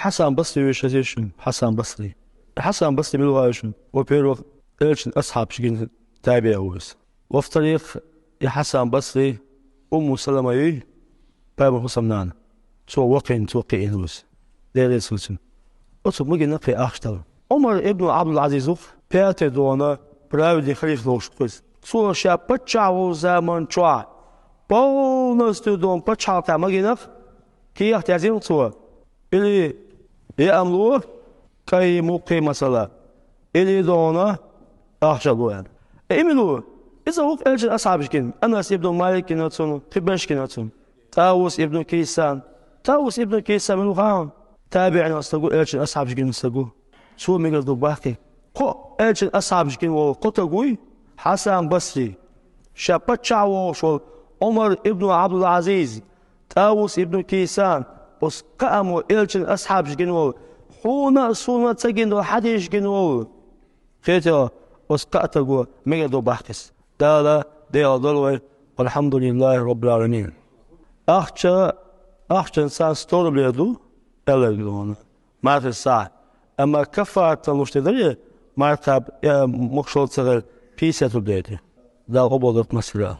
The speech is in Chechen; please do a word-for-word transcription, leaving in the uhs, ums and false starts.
Хьасан Басри веш хезий шуна, Хьасан Басри. Хьасан Басри мила ву аьлча, во-первых, элчан асхьабаш гина табиӀ ву иза. Во-вторых, и Хьасан Басри Умму Салама юй, пайхамара хӀусамнана. Цо вакхийна, цо кхиийна ву иза. Дела реза хилва цунна. Оцо ма гина кхин ахча дала. Ӏумар ибн Ӏабдул-Ӏазиз ву-кх, пятый дона праведный халиф волуш ву-кх иза. Цо ша паччахь волу заман чохь полностью дона пачхьалкхехь ма гина-кх, кехат язйина-кх цо. Или яа-м ло, кӀай-мукхий масала, или дона ахча ло аьлла. И мила ву? Иза ву-кх элчан асхьабаш гина. Анас ибн Малик гина цунна, кхин берш гина цунна. ТӀавус ибн Кайсан. ТӀавус ибн Кайсан мила ву хаьий? ТабиӀинех стаг ву, элчан асхьабаш гина стаг ву. Цо мегар ду баккхий. Кхо элчан асхьабаш гина волу кхо стаг вуй, Хьасан Басри, ша паччахь вогӀуш волу Ӏумар ибн Ӏабдул-Ӏазиз, ТӀавус ибн Кайсан, оцу кхаамо элчан асхьабаш гина волу, хьуна а, суна а ца гина долу хьадисаш гина волу. Кхетий, оцу кхаа стаго мегар ду баккхий. Дала декъал дойла вай. ВалхьамдулиллахӀи Роббил Ӏаламин. Ахча, ахчанца сто рублей ду, аьлларг ду хьуна, мархин сахь. Амма каффаратан луш де дарий, марха, э, мукъ шо ца хилар, пятьдесят рублей ду. Дала къобалдойла массара.